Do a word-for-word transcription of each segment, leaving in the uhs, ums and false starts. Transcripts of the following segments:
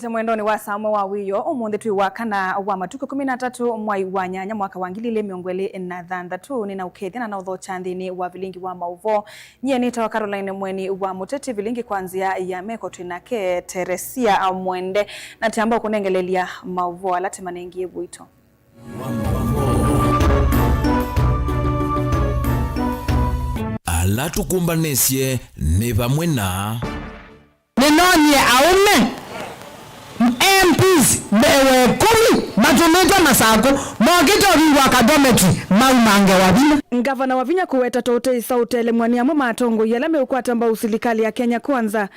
Mwendonĩ wa saa ũmwe wa wĩoo, ũmũnthĩ twĩ wa kana wa matukũ ĩkũmi na atatũ mwai wa nyanya mwaka wa ngili ilĩ mĩongo ĩlĩ na thanthatũ, nĩnaũkethya na naũthokya nthĩnĩ wa vilingi wa maũvoo. Nyie nĩtawa Caroline Mweni wa Mũteti, vilingi kwa nzĩa ya meko twĩ nake Teresia Mwende, na tiamba ũkũnengelelya maũvoo ala tĩmanengie vuito. Ala tũkũmbanĩsye nĩ vamwe na. Nĩnoonie aũme M Ps mbee wa ĩkũmi matũmĩtwe Masakũ mokĩte ũvingũa ka dormitory mauma ngewa vinya. Ngavana Wavinya kũweta ta ũteĩsa ũtelemw'a nĩ amwe ma atongoi ala meũkwata mbau silikalĩ ya Kenya Kwanza.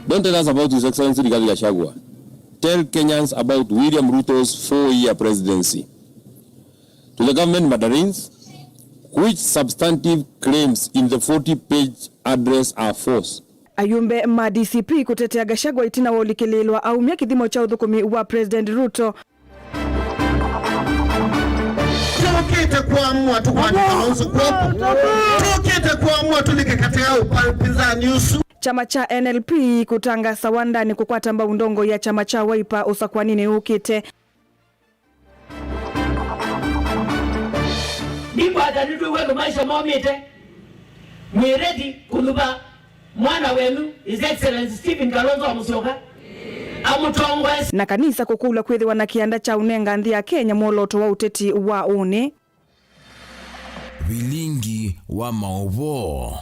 Don't tell us about His Excellency Rigathi Gachagua. Tell Kenyans about William Ruto's four-year presidency. To the government mudderings, which substantive claims in the forty-page address are false? Ayumbe ma D C P kũtetea Gachagua ĩtina wa ũlikĩlĩĩlwa aumya kĩthimo kya ũthũkũmi wa President Ruto. Tũkĩte kũamua tũkwate Kalonzo kw'oko. Tũkĩte kũamua tũlike katĩ ya ũpinzani ũsu. Kyama kya N L P kũtangasa wandanĩ kũkwata mbau ndongo ya kyama kya Wiper ũsakũaninĩ ũkĩte. Ndikwata nĩtwĩw'a andũ maisha momĩte. Mwĩ ready kũthuva mwana wenyu, His Excellency Stephen Kalonzo wa Musyoka, amũtongoesye. Na kanisa kũkũlw'a kwĩthĩwa na kĩanda kya ũnenga nthĩ ya Kenya mwolooto wa ũteti wa ũnĩ. Vilingi wa maũvoo.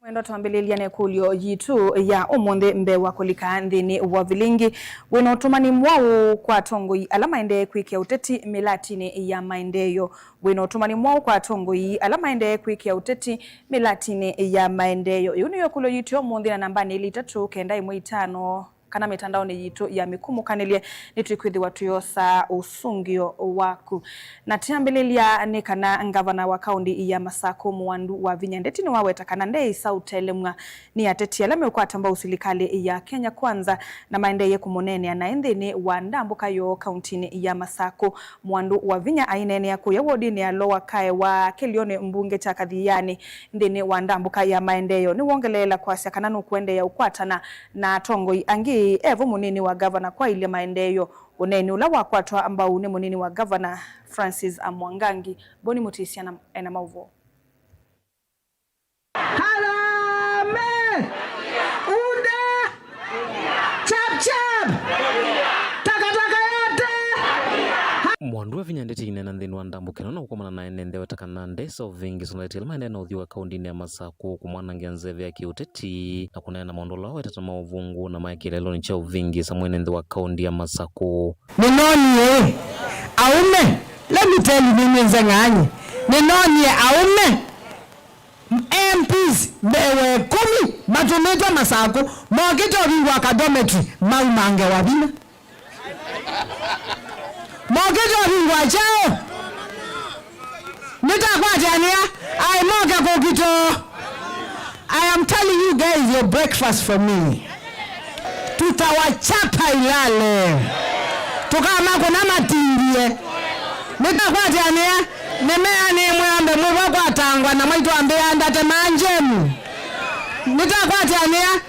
Mwendwa, twambĩlĩlya na ĩkũlyo yitũ ya ũmũnthĩ mbee wa kũlika nthĩnĩ wa vilingi. Wĩ na ũtũmani mwaũ kwa atongoi ala maendee kwĩkĩa ũteti mĩlatinĩ ya maendeeo? Wĩ na ũtũmani mwaũ kwa atongoi ala maendee kwĩkĩa ũteti mĩlatinĩ ya maendeeo? Ĩu nĩyo ĩkũlyo yitũ ya ũmũnthĩ, na nambanĩ ĩlĩ itatũ kenda ĩmwe itano kana mĩtandaonĩ yitũ ya mĩkũmũkanĩlye, nĩtwĩkwĩthĩwa tũyosaa ũsũngĩo waku. Na twambĩlĩlya nĩ kana ngavana wa kaũnti ya Masakũ, Mwandu Wavinya Ndeti, nĩwaweta kana ndeĩsa ũtelemw'a nĩ ateti ala meũkwata mbau silikalĩ ya Kenya Kwanza na maendeeye kũmũneenea naĩ nthĩnĩ wa ndambũka yoo kaũntinĩ ya Masakũ. Mwandu Wavinya aineenea kũya wodinĩ ya Lower Kaewa kĩlĩonĩ mbunge kya Kathiani nthĩnĩ wa ndambũka ya maendeeo. Nĩwongeleela kwasya kana nũkũendeea ũkwatana na atongoi angĩ e vo mũnini wa ngavana kwaĩlya maendeeo. Ũneeni ũla wakwatwa mbau nĩ mũnini wa ngavana Francis Mwangangi. Boni Mũtĩsya na ena maũvoo. Harambee! UDA! Chap chap! Takataka yote! Mwandu Wavinya Ndeti aineena nthĩnĩ wa ndambũka ĩno na ũkomana na ene nthĩ aweta kana ndeĩsa ũvĩngĩĩsya ateti ala maendee na ũthyũũka kaũntinĩ ya Masakũ kũmwanangĩa nzeve ya kĩũteti na kũneena maũndũ ala aweta ta ma ũvũngũ na ma kĩeleelonĩ kya ũvĩngĩĩsya mwene nthĩ wa kaũnti ya Masakũ. Nĩnoonie aũme, let me tell you, nĩnĩnze ng'anyi, nĩnoonie aũme M Ps mbee wa ĩkũmi matũmĩtwe Masakũ mokĩte ũvingũa ka dormitory mauma ngewa vinya. Mokĩte ũvingũa kyaũ? Nĩtakwatĩanĩa, aĩ moke kũkitwa. I am telling you guys, your breakfast for me. Tutawachapa ilale. Tũkamakũna matindie. Nĩtakwatĩanĩa, nĩmea nĩmwĩambe mwĩvo kwatangwa na mwaitũ ambĩa ndate manjemu. Nĩtakwatĩanĩa,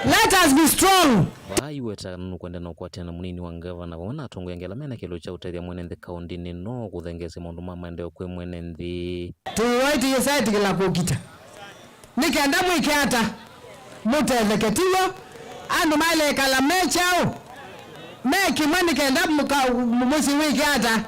let us be strong. Vaa iweta kana nũkwenda na ũkwatĩana na mũnini wa ngavana vamwe na atongoi angĩ ala mena kĩlĩko kya ũtethya mwene nthĩ kaũntinĩ no kũthengeesya maũndũ ma maendeeo kwĩ mwene nthĩ. Tũiwai tũyĩsaĩtĩkĩla kũkita. Nĩ kenda mwĩke ata? Mũtetheke, tiw'o? Andũ maĩle ĩkala me kyaũ? Me kĩmwe nĩ kenda mũka-, mũsyĩ wĩke ata?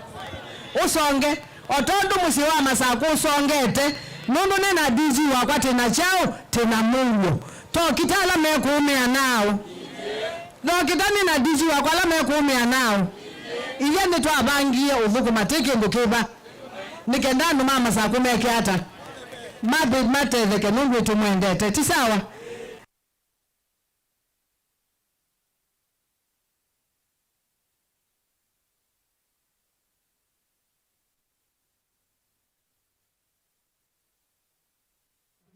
Ũsonge. O tondũ mũsyĩ wa Masakũ ũsongete, nũndũ nĩ na D G wakwa, tĩ na kyaũ? Tĩ na mũuo. Tokita ala mekũũmĩa naaũ? Tokita nĩ na D G wakwa ala mekũũmĩa naaũ? Ithyĩ nĩtwavangie ũthũkũma tĩ kĩndũ kĩva? Nĩ kenda andũ ma Masakũ meke ata? Mathi matetheke nũndũ nĩtũmwendete. Ti sawa?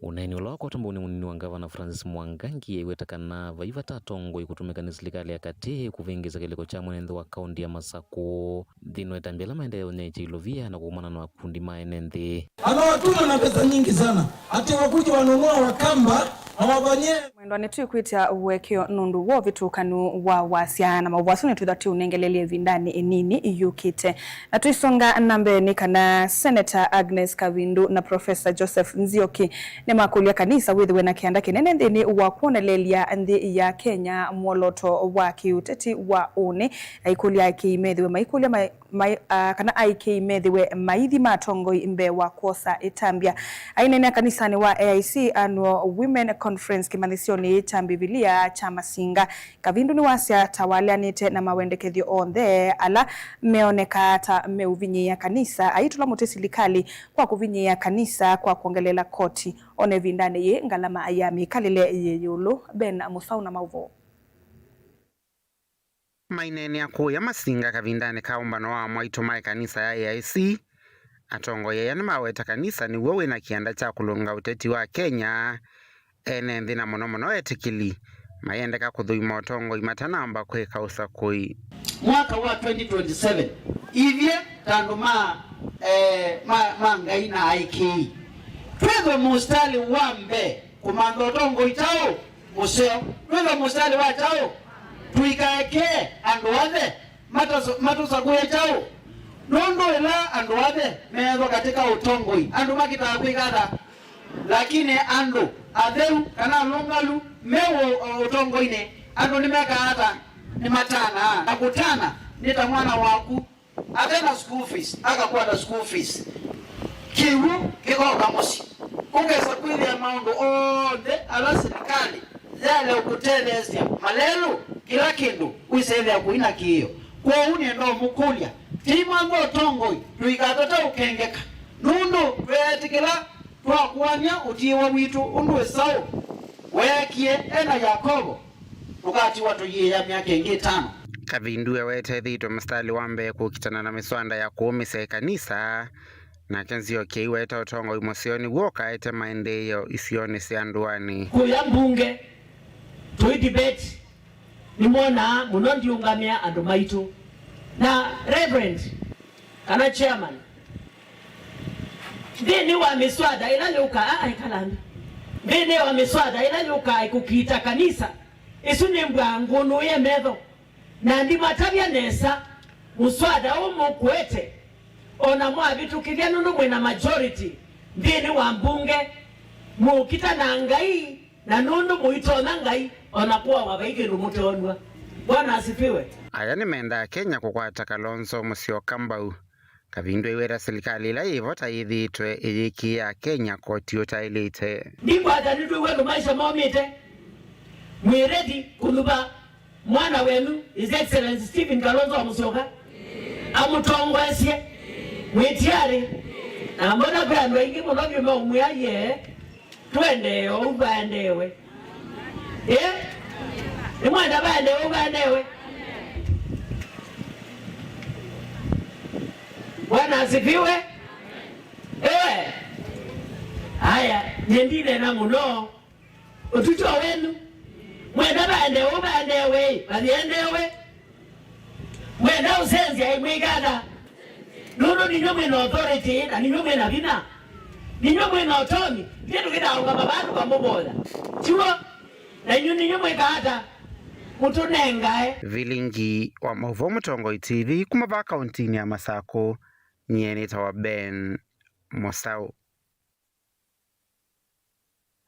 Ũneeni ũla wakwata mbau nĩ mũnini wa ngavana Francis Mwangangi aiweta kana vai vata atongoi kũtũmĩka nĩ silikalĩ ya katĩ kũvĩngĩĩsya kĩlĩko kya mwene nthĩ wa kaũntĩ ya Masakũ. Nthĩnĩ wa ĩtambya ĩla maendee ũnyaĩĩkya ilovia na kũkomana na makundi ma ene nthĩ. Anawatuma na pesa nyingi sana, ati wakuje wanunua Wakamba na wafanyie. Mwendwa, nĩtwĩkwĩtya ũekeo nũndũ wa ũvĩtũkanu wa wasya, na maũvoo asu nĩtwĩthwa tũiũnengeleelya ĩvindanĩ ĩnini yũkĩte. Na tũisonga na mbee, nĩ kana Senator Agnes Kavindu na Professor Joseph Nzioki nĩmakũlya kanisa wĩthĩwe na kĩanda kĩnene nthĩnĩ wa kwonelelya nthĩ ya Kenya mwolooto wa kĩũteti wa ũnĩ, na ikũlya aikĩi methĩwe maikũlya ma-, mai-, a, kana aikĩi methĩwe maithima atongoi mbee wa kwosa ĩtambya. Aineenea kanisanĩ wa A I C Annual Women Conference kĩmanyĩsyonĩ kya Mbivilia kya Masinga, Kavindu nĩwasya ta waleanĩte na mawendekethyo onthe ala meonekaa ta meũvinyĩĩa kanisa, aitũla mũtĩ silikalĩ kwa kũvinyĩĩa kanisa kwa kwongeleela koti, ona ĩvindanĩ yĩĩ ngalama ya mĩkalĩle yĩ ĩũlũ. Ben Mũsaũ na maũvoo. Maineenea kũya Masinga kavindanĩ ka ũmbano wa amwaitũ ma ĩkanisa ya A I C, atongoi aya nĩmaweta kanisa nĩw'o wĩ na kĩanda kya kũlũnga ũteti wa Kenya, ene nthĩ na mũno mũno etĩkĩli mayendeka kũthũima ũtongoi matanamba kwĩka ũsakũi. Mwaka wa twenty twenty-seven, ithyĩ ta andũ ma, eh, ma, ma Ngai na aikĩi, twĩthwe mũsitalĩ wa mbee kũmantha ũtongoi kyaũ mũseo. Twĩthwe mũsitalĩ wa kyaũ? Tũikaekee andũ athe mataso-, matũsakũe kyaũ? Nũndũ ĩla andũ athe meethwa katĩ ka ũtongoi, andũ makĩtaa kwĩka ata? Lakini andũ atheu kana alũngalu me ũ-, ũtongoinĩ, andũ nĩmekaa ata? Nĩmatanaa. Na kũtana nĩ ta mwana waku ate na school fees, akakwata school fees. Kĩw'ũ kĩkoka mũsyĩ. Ũkesa kwĩthĩa maũndũ onthe ala silikalĩ yaĩle ũkũtetheesya malelũ, kĩla kĩndũ wĩsethĩa kũina kĩĩo. Kwoou nĩenda ũmũkũlya, tĩimantha ũtongoi, tũikatate ũkengeka, nũndũ tweetĩkĩla twakũany'a ũtiĩwa witũ ũndũ Ĩsaũ weekie e na Yakovo, tũkatiwa tũyĩĩa myaka ĩngĩ ĩtano. Kavindu ewetethĩtwe mũsitalĩ wa mbee kũkitana na mĩswanda ya kũũmĩsya ĩkanisa, nake Nzioki aiweta ũtongoi mũseo nĩw'o ũkaete maendeeo isionĩ sya ndũanĩ. Kũya mbunge, tũi debate, nĩmwonaa mũno ndiũngamĩa andũ maitũ. Na Reverend, kana chairman, nthĩnĩ wa mĩswada ĩla yũkaa, aa, ĩkala nthĩ. Nthĩnĩ wa mĩswada ĩla yũkaa ĩkũkiita kanisa, ĩsu nĩ mbwaa ngũnũĩe metho. Na ndimatavya nesa, mũswada ũũ mũkũete, o na mwavĩtũkĩthya nũndũ mwĩ na majority nthĩnĩ wa mbunge, mũũkita na Ngai, na nũndũ mũitonya Ngai, o na kũawa vai kĩndũ mũtoonw'a. Bwana asifiwe. Aya nĩmendaa Kenya kũkwata Kalonzo Musyoka mbau. Kavindu aiweta silikalĩ ĩla yĩ vo ta yĩthĩĩtwe ĩyĩkĩĩa Akenya koti ũtaĩlĩte. Ndikwata nĩtwĩw'a andũ maisha momĩte. Mwĩ ready kũthuva mwana wenyu, His Excellency Stephen Kalonzo Musyoka, amũtongoesye? Mwĩ tiarĩ? Na mbona kwĩ andũ aingĩ mũno vyũ meũmwĩa, yee. Tũendee ũu vaendeewe. Ĩ? Nĩmwenda vaendeewe ũu vaendeewe? Bwana asifiwe. Ĩwe. Aya, nyie ndineena mũno. Ũtũtyo wenyu. Mwenda vaendeewe ũu vaendeewe, vaendeewe. Mwenda ũsenzya ĩmwĩkata. Nũndũ ninyw'ĩ mwĩ na authority, na ninyw'ĩ mwĩ na vinya. Ninyw'ĩ mwĩ na ũtonyi. Ithyĩ tũkĩtaa ũngama vaa tũkamũvoya. Tiw'o? Na inyw'ĩ ninyw'ĩ mwĩkaa ata? Mũtũnengae. Vilingi wa maũvoo Mũtongoi T V kuma vaa kauntinĩ ya Masakũ, nyie nĩtawa Ben Mũsaũ.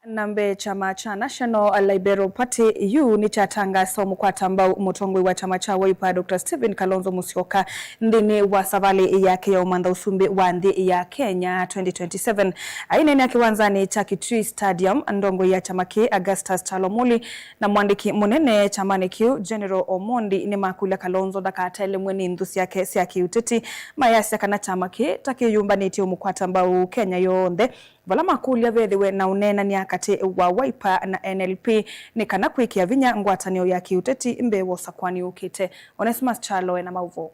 Na mbee, kyama kya National Liberal Party, N L B, nĩkyatangaasa ũmũkwata mbau mũtongoi wa kyama kya Wiper, Doctor Stephen Kalonzo Musyoka, nthĩnĩ wa savalĩ yake ya ũmantha ũsumbĩ wa nthĩ ya Kenya twenty twenty-seven. Aineenea kĩwanzanĩ kya Kitui Stadium, ndongoi ya kyama kĩĩ, Augustus Kyalo Mũli, na mwandĩki mũnene kyamanĩ kĩu, General Omondi, nĩmakũlya Kalonzo ndakatelemwe nĩ nthũ syake sya kĩũteti, mayasya kana kyama kĩĩ ta kĩyũmbanĩtye ũmũkwata mbau Kenya yonthe, vala makũlya vethĩwe na ũneenany'a katĩ wa Wiper na N L P nĩ kana kwĩkĩa vinya ngwatanĩo ya kĩũteti mbee wa ũsakũani ũkĩte. Onesmus Kyalo ena maũvoo.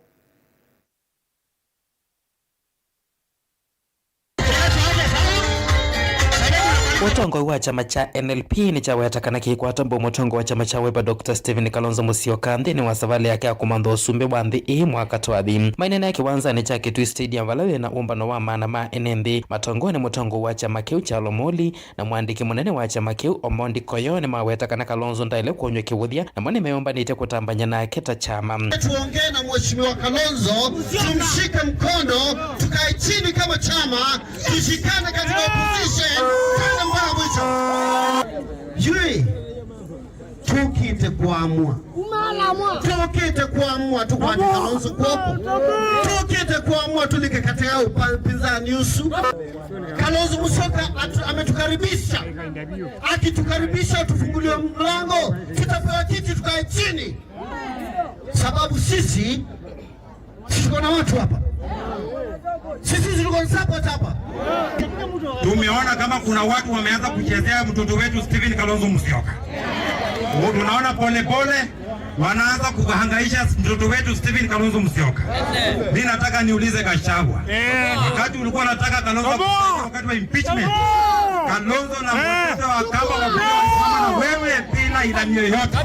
Ũtongoi wa kyama kya N L P nĩkyaweta kana kĩikwata mbau mũtongoi wa kyama kya Wiper Doctor Stephen Kalonzo Musyoka nthĩnĩ wa savalĩ yake ya kũmantha ũsumbĩ wa nthĩ ĩĩ mwaka twathi. Maineenea kĩwanzanĩ kya Kitui Stadium vala wĩ na ũmbano wa maana ma ene nthĩ, matongoe nĩ mũtongoi wa kyama kĩu Kyalo Moli na mũandĩki mũnene wa kyama kĩu Omondi Koyo nĩmaweta kana Kalonzo ndaĩle kwonywa kĩvũthya, namo nĩmeũmbanĩte kũtambany'a nake ta kyama. Tuongee na Mheshimiwa Kalonzo, tumshike mkono, tukae chini kama chama, tushikane katika opposition, twende mpaka mwisho. Jui, tukite kuamua. Tukite kuamua tukwate Kalonzo kwoko. Tukite kuamua tulike katika upa-, upinzani usu. Kalonzo Musyoka atu-, ametukaribisha. Akitukaribisha tufunguliwe mlango, tutapewa kiti tukae chini. Sababu sisi, sisi tuko na watu hapa. Sisi tuko na support hapa. Tumeona kama kuna watu wameanza kuchezea mtoto wetu Stephen Kalonzo Musyoka. Tunaona pole pole wanaanza kuhangaisha mtoto wetu Stephen Kalonzo Musyoka. Mimi nataka niulize Gachagua. Wakati ulikuwa unataka Kalonzo, wakati wa impeachment, Kalonzo na mtoto wa Kamba walikuwa wanasimama na wewe bila ilani yoyote.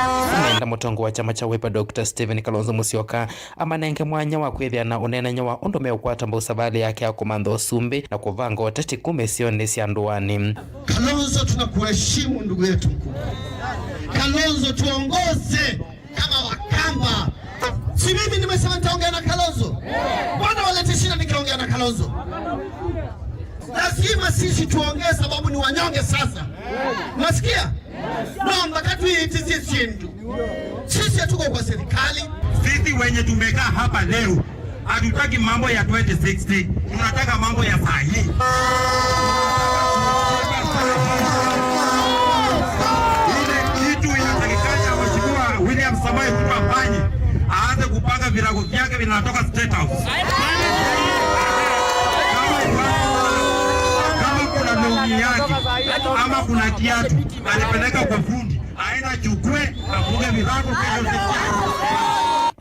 Nenda mũtongo wa kyama kya Wiper Doctor Stephen Kalonzo Musyoka amanenge mwanya wa kwĩthĩa na ũneenany'a wa ũndũ meũkwata mbau savalĩ yake ya kũmantha ũsumbĩ na kũvanga ũteti kuma isionĩ sya ndũanĩ. Kalonzo, tunakuheshimu ndugu yetu mkuu. Kalonzo, tuongoze kama Wakamba. Si mimi nimesema nitaongea na Kalonzo? Mbona walete shida nikiongea na Kalonzo? Lazima sisi tuongee sababu ni wanyonge sasa. Nasikia? Naomba katwĩtĩsye syĩndũ. Sisi hatuko kwa serikali. Sisi wenye tumekaa hapa leo, hatutaki mambo ya twenty sixty. Tunataka mambo ya saa hii. Ile kitu inatakikana Mheshimiwa William Samoei Ruto afanye, aanze kupanga virago vyake vinatoka State House. Kama, kama kuna long'i yake ama kuna kiatu, alipeleka kwa fundi, aende achukue, afunge virago kesho siku yake.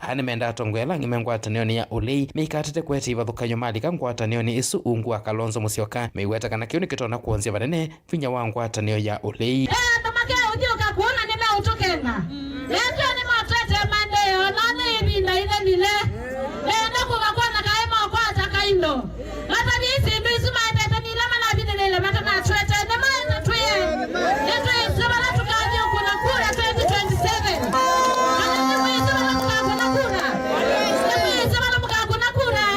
Aa nĩmendaa atongoi ala angĩ me ngwatanĩonĩ ya ũlei meikatĩte kũete ivathũkany'o malika ngwatanĩonĩ ĩsu ungu wa Kalonzo Musyoka, meiweta kana kĩu nĩkĩtonya kwonzya vanene vinya wa ngwatanĩo ya ũlei. Ve andũ makeũthyũka kwona nĩmeũtũkena. Ethĩwa nĩmatwetee maendeeo, na nĩ ĩvinda ĩthelile. Meenda kũvakwata kaĩ mokwata kaindo. Matavye syĩndũ isu maendete nĩ ila manavithĩlĩle matanatwete. Nĩmaenda twĩe. Nĩtwĩsĩ vala tũkathi ũkũna kura twenty twenty-seven. Kana nĩmwĩsĩ vala mũkakũna kura? Nĩmwĩsĩ vala mũkakũna kura?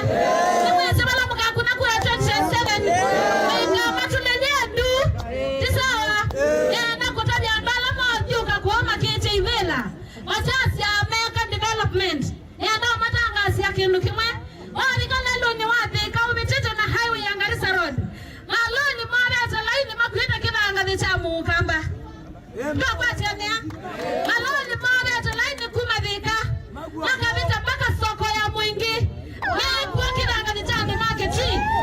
Nĩmwĩsĩ vala mũkakũna kura twenty twenty-seven? Maikamatũlelye ndu. Ti sawa. Nĩenda kũtavya andũ ala maũthyũka kũu makĩtye ivĩla. Makyasya meka development. Nĩenda ũmatangaasya kĩndũ kĩmwe. Wavika lelũnĩ wa Thĩka ũvĩtĩte na highway ya Garissa Road, maloli movete laini makuĩte kĩthangathĩ kya mũkamba. Ndwakwatĩanĩa? Maloli movete laini kuma Thĩka makavĩta mpaka soko ya Mwingĩ. Mekuo kĩthangathĩ kya The Market.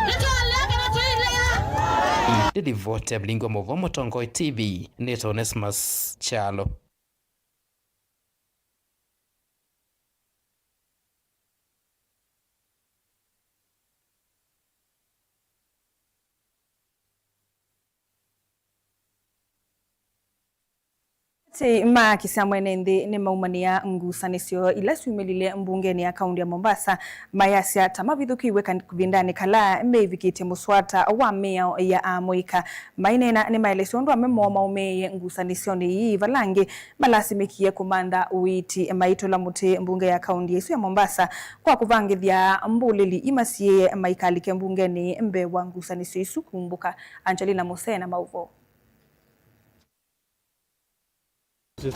Nĩtwalea kana tũilea? Ndĩlivoti ya vilingi wa mũvoo Mũtongoi T V, nĩtawa Onesmus Kyalo. Ateti ma kĩsama ene nthĩ nĩmaumanĩa ngusanĩsyo ila syumĩlile mbungenĩ ya kaunti ya Mombasa, mayasya ta mavithũkĩiwe kavindanĩ kala meivikĩtye mũswata wa mĩao ya amũika. Maineena nĩmaelesya ũndũ amwe moo maũmĩĩe ngusanĩsyonĩ ii, vala angĩ malasimĩkie kũmantha ũiiti maitũla mũtĩ mbunge ya kaunti ĩsu ya Mombasa kwa kũvangĩthya mbũlĩli imasiĩĩe maikalike mbungenĩ mbee wa ngusanĩsyo isu kumbũka. Angelina Musee na maũvoo.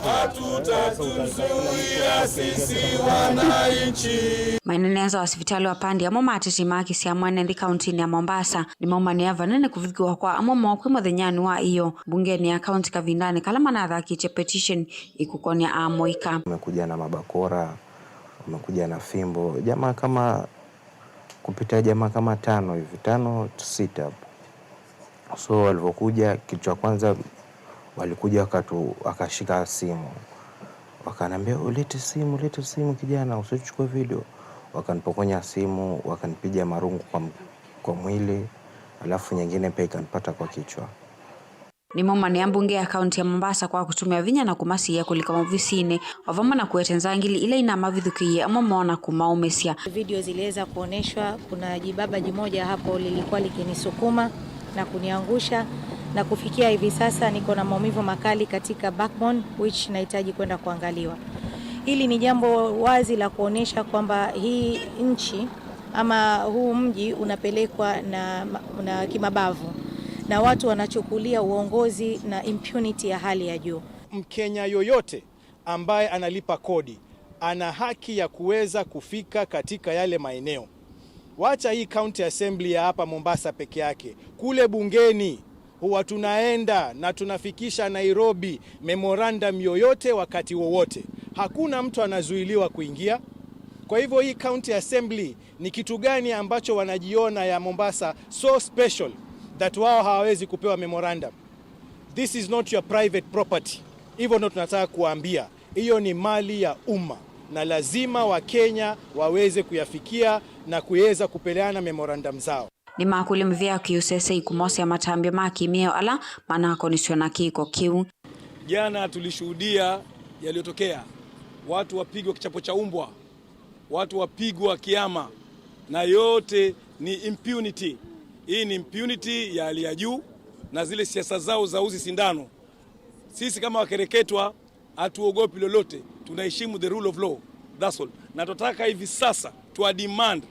Hatutatuzuia sisi wananchi. Mainenenza wa sivitalĩ wa Pandi amwe ma ateti ma kĩsama ene nthĩ kauntinĩ ya Mombasa nĩmaumanĩa vanene kũvithũkĩwa kwa amwe moo kwĩ mũthenyanĩ wa ĩyoo mbungenĩ ya kaunti kavindanĩ kala manathakĩtye petition ĩkũkonĩa amũika. Wamekuja na mabakora, wamekuja na fimbo, jamaa kama kupita jamaa kama tano hivi, tano, sita hapo. So walivyokuja, kitu cha kwanza walikuja wakatu-, wakashika simu. Wakaniambia, "Ulete simu, ulete simu kijana, usichukue video." Wakanipokonya simu, wakanipiga marungu kwa m-, kwa mwili, alafu nyingine pia ikanipata kwa kichwa. Nĩmaumanĩa mbunge ya kaunti ya Mombasa kwa kũtũmĩa vinya na kũmasiĩa kũlika maovisinĩ, o vamwe na kũete nzangili ila inamavithũkĩie amwe moo na kũmaũmĩsya. Video ziliweza kuonyeshwa, kuna jibaba jimoja hapo lilikuwa likinisukuma na kuniangusha, na kufikia hivi sasa niko na maumivu makali katika backbone, which nahitaji kwenda kuangaliwa. Hili ni jambo wazi la kuonyesha kwamba hii nchi ama huu mji unapelekwa na, na kimabavu, na watu wanachukulia uongozi na impunity ya hali ya juu. Mkenya yoyote ambaye analipa kodi ana haki ya kuweza kufika katika yale maeneo. Wacha hii county assembly ya hapa Mombasa peke yake, kule bungeni huwa tunaenda na tunafikisha Nairobi memorandum yoyote wakati wowote. Hakuna mtu anazuiliwa kuingia. Kwa hivyo hii county assembly ni kitu gani ambacho wanajiona ya Mombasa so special that wao hawawezi kupewa memorandum? This is not your private property. Hivyo ndo tunataka kuambia. Hiyo ni mali ya umma na lazima Wakenya waweze kuyafikia na kuweza kupeleana memorandum zao. Nĩmakũlya mĩvĩa ya kĩũsesei kũmosea matambya ma kĩmĩao ala manakonisw'a na kĩko kĩu. Jana tulishuhudia yaliyotokea, watu wapigwa kichapo cha umbwa, watu wapigwa kiama, na yote ni impunity. Hii ni impunity ya hali ya juu, na zile siasa zao za uzi sindano. Sisi kama wakereketwa, hatuogopi lolote, tunaheshimu the rule of law. That's all. Na tunataka hivi sasa tuwa demand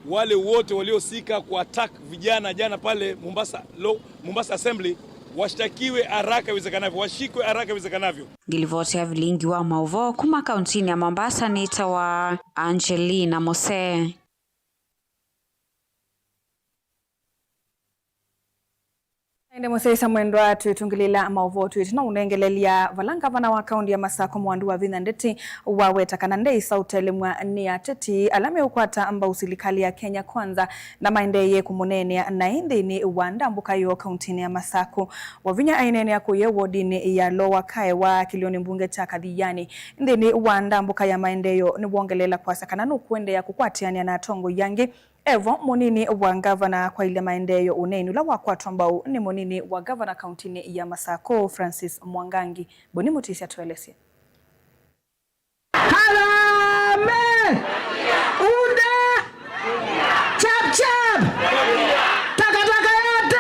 wale wote waliohusika ku attack vijana jana pale Mombasa Law, Mombasa Assembly, washtakiwe haraka iwezekanavyo, washikwe haraka iwezekanavyo. Ngilivoti ya vilingi wa maũvoo kuma kauntinĩ ya Mombasa nĩtawa Angelina Mose. Ĩndĩ mũsyaĩĩsya mwendwa, twĩtũngĩlĩĩla maũvoo twĩte na ũnengelelya vala ngavana wa kaunti ya Masakũ Mwandu Wavinya Ndeti waweta kana ndeĩsa ũtelemw'a nĩ ateti ala meũkwata mbau silikalĩ ya Kenya Kwanza na maendeeye kũmũneenea naĩ nthĩnĩ wa ndambũka yoo kauntinĩ ya Masakũ. Wavinya aineenea kũye wodinĩ ya Lower Kaewa kĩlĩonĩ mbunge kya Kathiani nthĩnĩ wa ndambũka ya maendeeo nĩwongeleela kwasya kana nũkũendeea kũkwatĩanĩa na atongoi angĩ. Evo mũnini wa ngavana kwaĩlya maendeeo ũneeni ũla wakwatwa mbau nĩ mũnini wa ngavana kauntinĩ ya Masakũ, Francis Mwangangi. Boni Mũtisi atũelesye. Harambee! UDA! Chap chap! Takataka yote!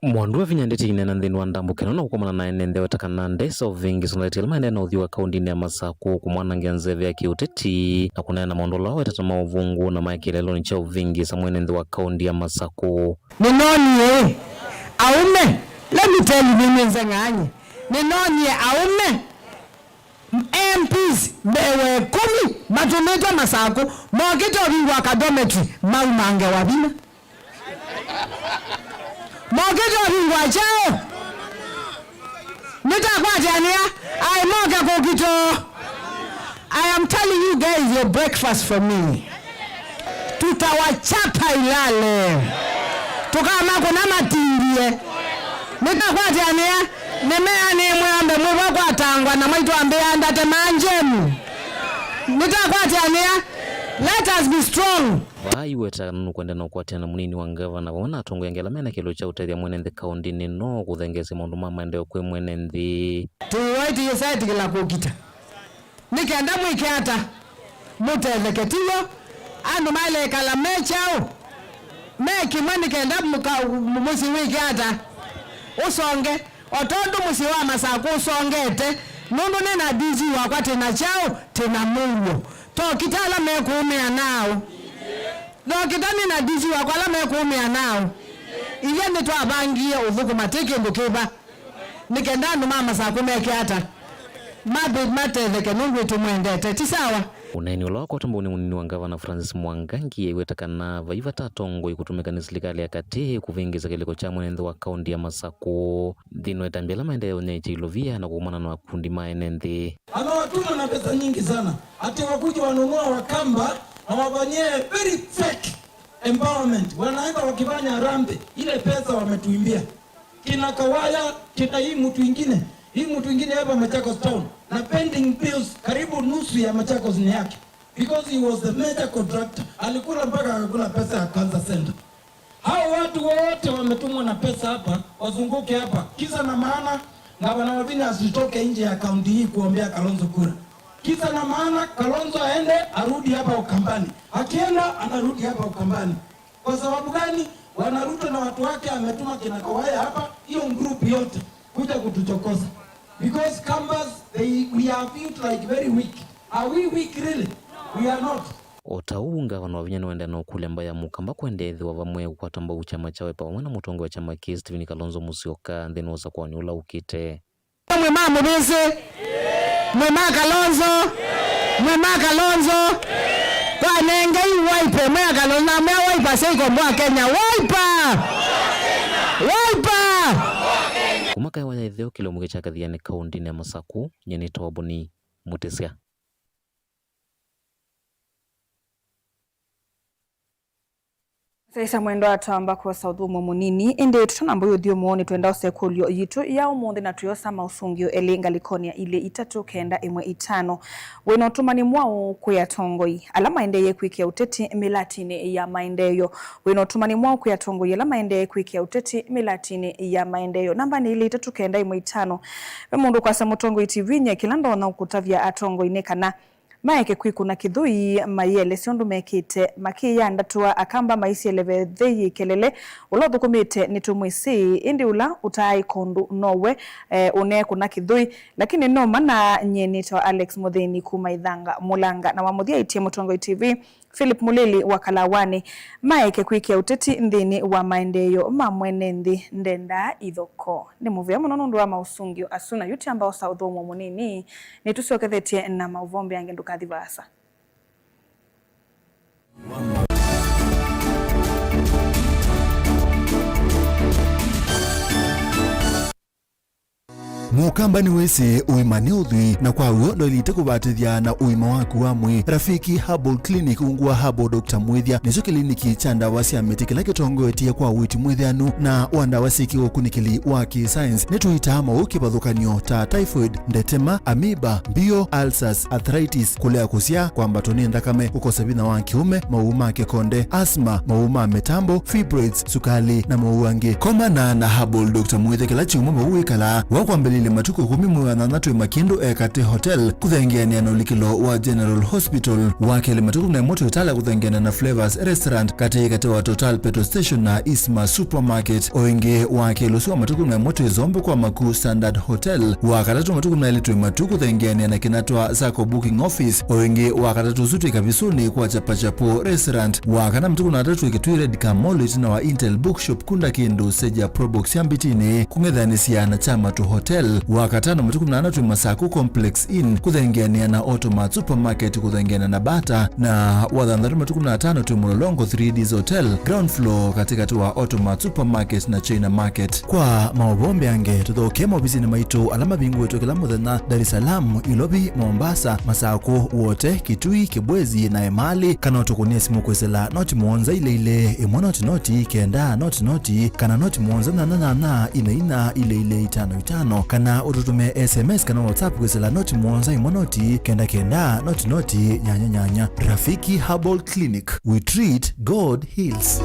Mwandu Wavinya Ndeti aineena nthĩnĩ wa ndambũka ĩno na kũkomana na ene nthĩ aweta kana ndeĩsa ũvĩngĩ sũndaĩtĩ ĩla maendee na ũthyũ wa kauntinĩ ya Masakũ kũmwanangĩa nzeve ya kĩũteti na kũneena maũndũ ala aweta ta ma ũvũngũ na ma kĩeleelonĩ kya ũvĩngĩ sa mwene nthĩ wa kaunti ya Masakũ. Nĩnoonie aũme, let me tell you, nĩnĩnzeng'aany'e, nĩnoonie aũme M Ps mbee wa ĩkũmi matũmĩtwe Masakũ mokĩte ũvingũa ka dormitory maumange Wavinya. Mokĩte ũvingũa kyaũ? Nĩtakwatĩanĩa, aĩ moke kũkitoo. I am telling you guys, your breakfast for me. Tutawachapa ilale. Tũkamakũna matimbie. Nĩtakwatĩanĩa, nĩmea nĩmwĩambe mwĩvo kwatangwa na mwaitũ ambĩa ndate manjemu. Nĩtakwatĩanĩa, let us be strong. Vaa iweta kana nũkwenda na ũkwatĩana mũnini wa ngavana vamwe na atongoi angĩ ala mena kĩlĩko kya ũtethya mwene nthĩ kaũntĩnĩ no kũthengeesya maũndũ ma maendeeo kwĩ mwene nthĩ. Tũiwaĩtĩkĩla kũkita nĩ kenda mwĩke ata? Mũtetheke, tiw'o? Andũ maĩle ĩkala me kyaũ? Me kĩmwe nĩ kenda mũka-, mũ-, mũsyĩ wĩke ata? Ũsonge. O tondũ mũsyĩ wa Masakũ ũsongete, nũndũ nĩ na D G wakwa, tĩ na kyaũ? Tĩ na mũuo. Tokita ala mekũũmĩa naaũ? Tokita nĩ na D G wakwa ala mekũũmĩa naaũ? Ithyĩ nĩtwavangie ũthũkũma tĩ kĩndũ kĩva? Nĩ kenda andũ ma Masakũ meke ata? Mathi matetheke nũndũ nĩtũmwendete, ti sawa? Ũneeni ũla wakwatwa mbau nĩ mũnini wa ngavana Francis Mwangangi aiweta kana vai vata atongoi kũtũmĩka nĩ silikalĩ ya katĩ kũvĩngĩĩsya kĩlĩko kya mwene nthĩ wa kaũntĩ ya Masakũ. Nthĩnĩ wa ĩtambya ĩla maendee ũnyaĩĩkya ilovia na kũkomana na makundi ma ene nthĩ. Amewatuma na pesa nyingi sana, ati wakuje wanunua Wakamba na wafanyie very fake empowerment. Wanaenda wakifanya harambee, ile pesa wametuimbia. Kina Kawaya, kina hii mtu ingine, hii mtu ingine hapa Machakos Town, na pending bills karibu nusu ya Machakos ni yake, because he was the major contractor. Alikula mpaka akakula pesa ya Cancer Center. Hao watu wote wametumwa na pesa hapa, wazunguke hapa. Kisa na maana, Gavana Wavinya asitoke nje ya kaunti hii kuombea Kalonzo kura. Kisa na maana, Kalonzo aende, arudi hapa Ukambani. Akienda, anarudi hapa Ukambani. Kwa sababu gani? Bwana Ruto na watu wake ametuma kina Kawaya hapa, hiyo group yote, kuja kutuchokoza. Because Kambas, they, we are viewed like very weak. Are we weak really? We are not. O ta ũu, ngavana Wavinya nĩwaendee na ũkũlya mbaĩ ya Mũkamba kũendeethĩwa vamwe kũkwata mbau kyama kya Wiper vamwe na mũtongoi wa kyama kĩĩ Stephen Kalonzo Musyoka nthĩnĩ wa ũsakũani ũla ũkĩte. Mwĩ ma Mũvĩsĩ, mwĩ ma Kalonzo, mwĩ ma Kalonzo. Twanengei Wiper, mwĩ a Kalonzo, na mwĩ a Wiper, sya ikomboa Kenya. Wiper! Wiper! Kuma kaĩ wa ya ĩtheo kĩlungu kya Kathiani kaũntĩnĩ ya Masaku, nyie nĩtawa Boni Mũtĩsya. Syaisya mwendwa, twamba kwosa ũthũmũo mũnini, ĩndĩ tũtanamba ũyũthiũmũo nĩtwenda ũsekũlyo yitũ ya ũmũnthĩ na twĩosa maũsũngĩo elĩ ngalĩkonĩ ya ilĩ itatũ kenda ĩmwe itano. Wĩna ũtũmani mwaũ kwĩ atongoi ala maendeeye kwĩkĩa ũteti mĩlatinĩ ya maendeeo? Wĩna ũtũmani mwaũ kwĩ atongoi ala maendeeye kwĩkĩa ũteti mĩlatinĩ ya maendeeo? Namba nĩ ilĩ itatũ kenda ĩmwe itano. Ve mũndũ ũkwasya Mũtongoi T V, nyie kĩla ndonya ũkũtavya atongoi nĩ kana maeke kwĩkũna kĩthũi, mayĩelesye ũndũ mekĩte, makĩyandatũa akamba maisyele ve thei kelele. Ũla ũthũkũmĩte nĩtũmwĩsĩ, ĩndĩ ũla ũtaaĩka ũndũ nowe, eh, ũneekũna kĩthũi. Lakini no mana. Nyie nĩtawa Alex Mũthĩni kuma Ithanga Mũlanga, na wamũthyaĩtye Mũtongoi T V, Philip Mũlili wa Kalawanĩ, maeke kwĩkĩa ũteti nthĩnĩ wa maendeeo ma mwene nthĩ, ndendaa ithokoo. Nĩ mũvea mũno nũndũ wa maũsũngĩo asu, na yu twamba osa ũthũmũo mũnini, nĩtũsyokethetye na maũvoo mbeange, ndũkathi vaasa. Mũkamba nĩwĩsĩ ũima nĩ ũthwii, na kwa w'o ndwaĩlĩte kũvatĩthya na ũima waku wa mwĩĩ. Rafiki Herbal Clinic, ungu wa Herbal Doctor Mwĩthya, nĩkyo kĩliniki kya ndawa sya mĩtĩ kĩla kĩtongoetye kwa ũiiti mwĩthĩanu na wa ndawa syĩ kĩũkunĩkĩli wa kĩ-science. Nĩtũitaa maũũ kĩvathũkany'o ta typhoid, ndetema, amoeba, mbio, ulcers, arthritis, kũlea kũsyaa, kwambatwa nĩ nthakame, kũkosa vinya wa kĩũme, maũũ ma kĩkonde, asthma, maũũ ma mĩtambo, fibroids, sukali, na maũũ angĩ. Komana na Herbal Doctor Mwĩthya kĩla kyumwa vau wĩkalaa. Wakwambĩlĩlya matukũ ĩkũmi mwei wa nyanza twĩ Makĩndũ Ekate Hotel, kũthengeanĩa na ũlikĩlo wa General Hospital. Wa kelĩ matukũ na ĩmwe twĩ Tala kũthengeanĩa na Flavors Restaurant, katĩ katĩ wa Total Petrol Station na Isma Supermarket. O ĩngĩ, wa kelĩ ũsu wa matukũ na ĩmwe twĩ Zombo kwa Maku Standard Hotel. Wa katatũ matukũ na elĩ twĩ Matu kũthengeanĩa na Kinatwa Sacco Booking Office. O ĩngĩ, wa katatũ ũsu twĩ Kavisũnĩ kwa Chapachapo Restaurant. Wa kana matukũ na atatũ twĩ Kitui Red Car Mall ĩtina wa Intel Bookshop kũndũ kĩndũ seja Probox ya Mbitinĩ kũng'ethanĩsya na Chamatu Hotel. Wa katano matukũ na ana twĩ Masaku Complex Inn kũthengeanĩa na Automat Supermarket kũthengeanĩa na Bata. Na wa thanthatũ matukũ na atano twĩ Mũlolongo three Ds Hotel, ground floor, katĩkatĩ wa Automat Supermarket na China Market. Kwa maũvoo mbeange, tũthokee maovisinĩ maitũ ala mavingũĩtwe kĩla mũthenya, Dar es Salaam, Ilovi, Mombasa, Masakũ, Wote, Kitui, Kibwezi na Emali, kana ũtũkũnĩe simũ kwĩsĩla noti mũonza ilĩ ilĩ, ĩmwe noti noti, kenda noti noti, kana noti mũonza nyanya nyanya, ina ina, ilĩ ilĩ, itano itano, kana ũtũtũmĩe S M S kana WhatsApp kwĩsĩla noti mũonza ĩmwe noti, kenda kenda, noti noti, nyanya nyanya. Rafiki Herbal Clinic, we treat, God heals.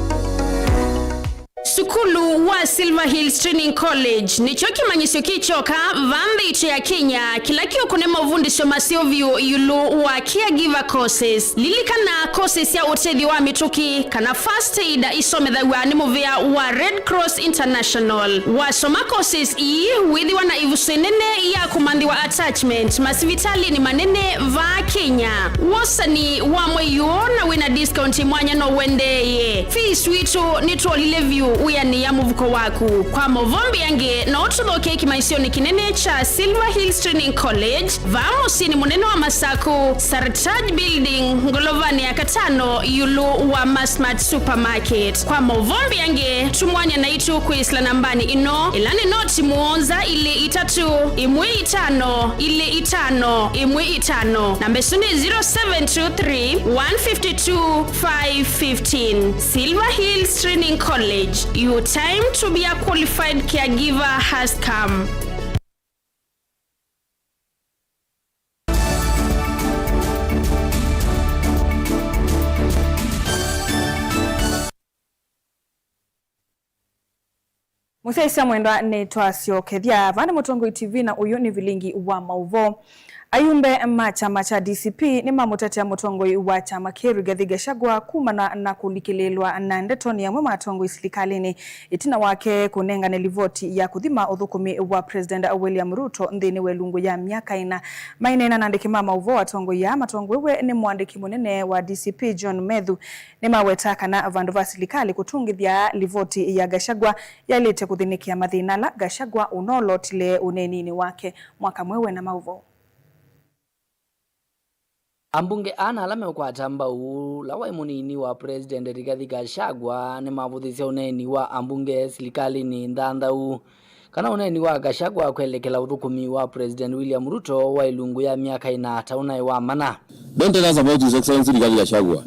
Sukulu wa Silver Hills Training College nĩkyo kĩmanyĩsyo kĩ kyoka va nthĩ itũ ya Kenya kĩla kĩũkũne mavundĩsyo maseo vyũ ĩũlũ wa caregiver courses. Lilikana, courses sya ũtethyo wa mĩtũkĩ kana first aid isomethaw'a nĩ mũvĩa wa Red Cross International. Wasoma courses ii, wĩthĩwa na ĩvuso ĩnene ya kũmanthĩwa attachment masivitalĩnĩ manene va Kenya. Wosani wa mwei ũũ na wĩna discount mwanya no ũendeeye. Fees witũ nĩtwolile vyũ wĩanĩĩa mũvuko waku. Kwa maũvoo mbeange, no ũtũthokee kĩmanyĩsyonĩ kĩnene kya Silver Hills Training College, vaa mũsyĩnĩ mũnene wa Masaku, Sartaj Building, ngolovanĩ ya katano, ĩũlũ wa Masmart Supermarket. Kwa maũvoo mbeange, tũmwany'a naitũ kwĩsĩla nambanĩ ĩno, ĩla nĩ noti mũonza ilĩ itatũ, ĩmwe itano, ilĩ itano, ĩmwe itano. Namba ĩsu nĩ zero seven two three, one fifty two, five fifteen. Silver Hills Training College, your time to be a qualified caregiver has come. Mũsyaĩĩsya mwendwa, nĩtwasyokethya. Vaa nĩ Mũtongoi T V na ũyũ nĩ vilingi wa maũvoo. Ayumbe ma kyama kya D C P nĩmamũtetea mũtongoi wa kyama kĩĩ Rigathi Gachagua kumana na kũlikĩlĩĩlwa na ndeto nĩ amwe ma atongoi silikalĩnĩ ĩtina wake kũnengane livoti ya kũthima ũthũkũmi wa President William Ruto nthĩnĩ wa ĩlungu ya myaka ĩna. Maineena na andĩki ma maũvoo, atongoi aa matongoew'e nĩ mũandĩki mũnene wa D C P John Methu nĩmaweta kana vandũ va silikalĩ kũtũngĩthya livoti ya Gachagua, yaĩlĩte kũthĩnĩkĩa mathĩna ala Gachagua ũnoolotile ũneeninĩ wake mwaka mweũ. Ena maũvoo. Ambunge ana ala meũkwata mbau ũla waĩ mũnini wa President Rigathi Gachagua nĩmavũthĩsye ũneeni wa ambunge silikalĩnĩ nthanthau kana ũneeni wa Gachagua kwelekela ũthũkũmi wa President William Ruto wa ĩlungu ya myaka ĩna ta ũnaĩ wa mana. Don't tell us about His Excellency Rigathi Gachagua.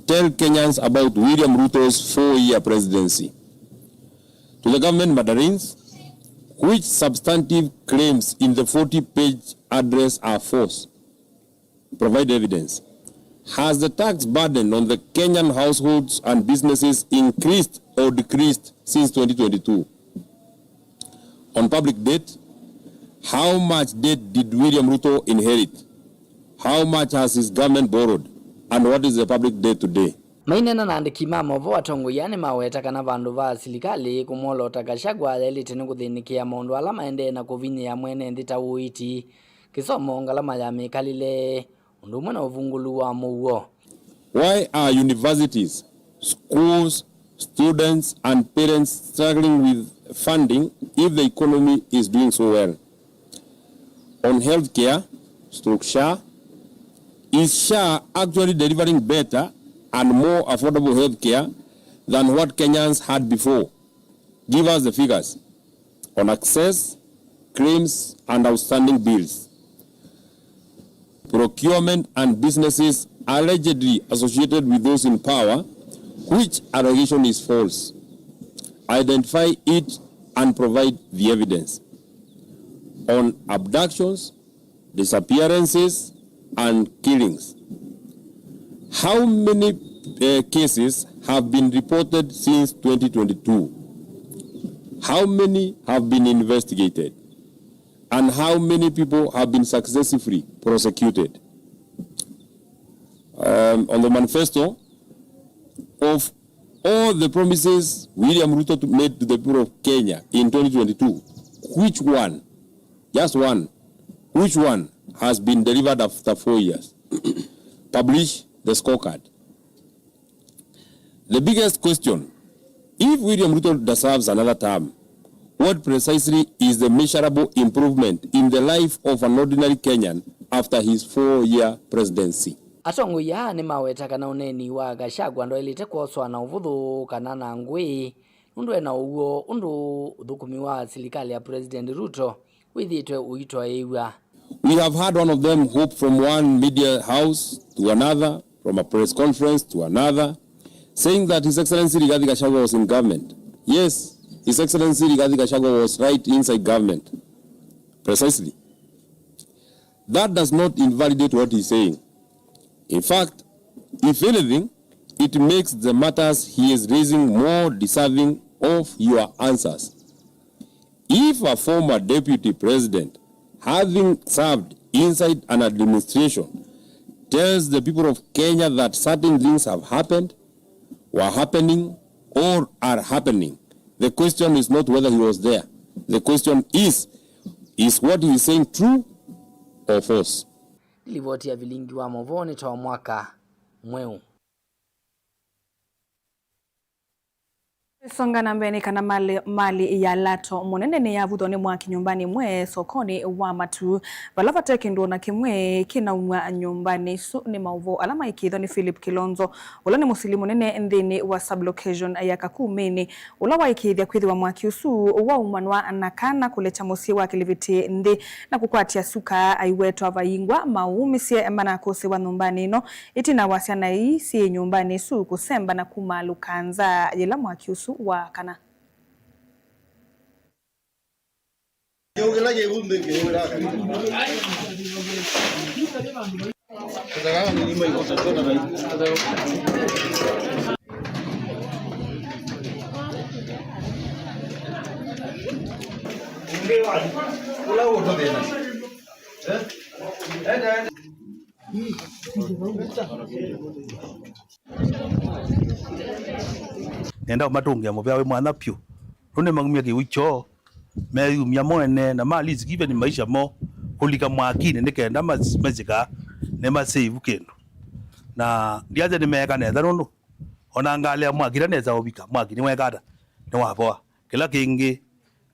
Tell Kenyans about William Ruto's four-year presidency. To the government mandarins, which substantive claims in the forty-page address are false? Provide evidence. Has the tax burden on the Kenyan households and businesses increased or decreased since twenty twenty-two? On public debt, how much debt did William Ruto inherit? How much has his government borrowed? And what is the public debt today? Maineena na andĩki ma maũvoo, atongoi aa nĩmaweta kana vandũ va silikalĩ kũmwolota Gachagua, yaĩlĩte nĩ kũthĩnĩkĩa maũndũ ala maendee na kũvinyĩĩa mwene nthĩ ta ũiiti, kĩsomo, ngalama ya mĩkalĩle, ũndũ ũmwe na ũvungũlu wa mũuo. Why are universities, schools, students and parents struggling with funding if the economy is doing so well? On healthcare, stroke SHA, is SHA actually delivering better and more affordable healthcare than what Kenyans had before? Give us the figures on access, claims and outstanding bills, procurement and businesses allegedly associated with those in power, which allegation is false. Identify it and provide the evidence. On abductions, disappearances and killings, how many, uh, cases have been reported since twenty twenty-two? How many have been investigated? And how many people have been successfully prosecuted? Um, on the manifesto, of all the promises William Ruto to, made to the people of Kenya in twenty twenty-two, which one, just one, which one has been delivered after four years? Publish the scorecard. The biggest question, if William Ruto deserves another term, what precisely is the measurable improvement in the life of an ordinary Kenyan after his four-year presidency? Atongoi aa nĩmaweta kana ũneeni wa Gachagua ndwaĩlĩte kwoswa na ũvũthũ kana na ngũĩ, nũndũ ena ũw'o ũndũ ũthũkũmi wa silikalĩ ya President Ruto wĩthĩĩtwe ũitwaĩĩw'a. We have heard one of them hop from one media house to another, from a press conference to another, saying that His Excellency Rigathi Gachagua was in government. Yes, His Excellency Rigathi Gachagua was right inside government. Precisely. That does not invalidate what he's saying. In fact, if anything, it makes the matters he is raising more deserving of your answers. If a former deputy president, having served inside an administration, tells the people of Kenya that certain things have happened, were happening, or are happening, the question is not whether he was there. The question is, is what he is saying true or false? Livoti ya vilingi wa maũvoo nĩ ta mwaka mweũ. Ĩsonga na mbee nĩ kana malĩ, malĩ ya Lato Mũnene nĩyavuthwa nĩ mwaki nyũmbanĩ ĩmwe sokonĩ wa Matuu, vala vate kĩndũ o na kĩmwe kĩnaumw'a nyũmbanĩ ĩsu. Nĩ maũvoo ala maĩkĩĩthwa nĩ Philip Kilonzo, ũla nĩ mũsili mũnene nthĩnĩ wa sub-location ya Kakumĩnĩ, ũla waĩkĩĩthya kwĩthĩwa mwaki ũsu waumanwa na kana kũlekya mũsyĩ wa Kĩliviti nthĩ na kũkwatya suka. Aiwetwa vaingwa maũũmĩsye manakũsĩwa nyũmbanĩ ĩno, ĩtina wa syana ii syĩ nyũmbanĩ ĩsu kũsemba na kumaalũka nza yĩla mwaki ũsu waakana. Ũla ũtũthĩna. Eh? Enda, enda. Nenda ũmatũngĩa mũvea wĩ mwanya vyũ. Nũndũ nĩmaumya kĩw'ũ kyoo, meyumya mo ene, na ma risk even maisha moo kũlika mwakinĩ nĩ kenda mas-, masika nĩmasave kĩndũ. Na ndiasya nĩmeeka nesa nũndũ ona ngalĩ ya mwaki ĩla nesa ũvika, mwaki nĩweka ata? Nĩwavoa. Kĩla kĩngĩ,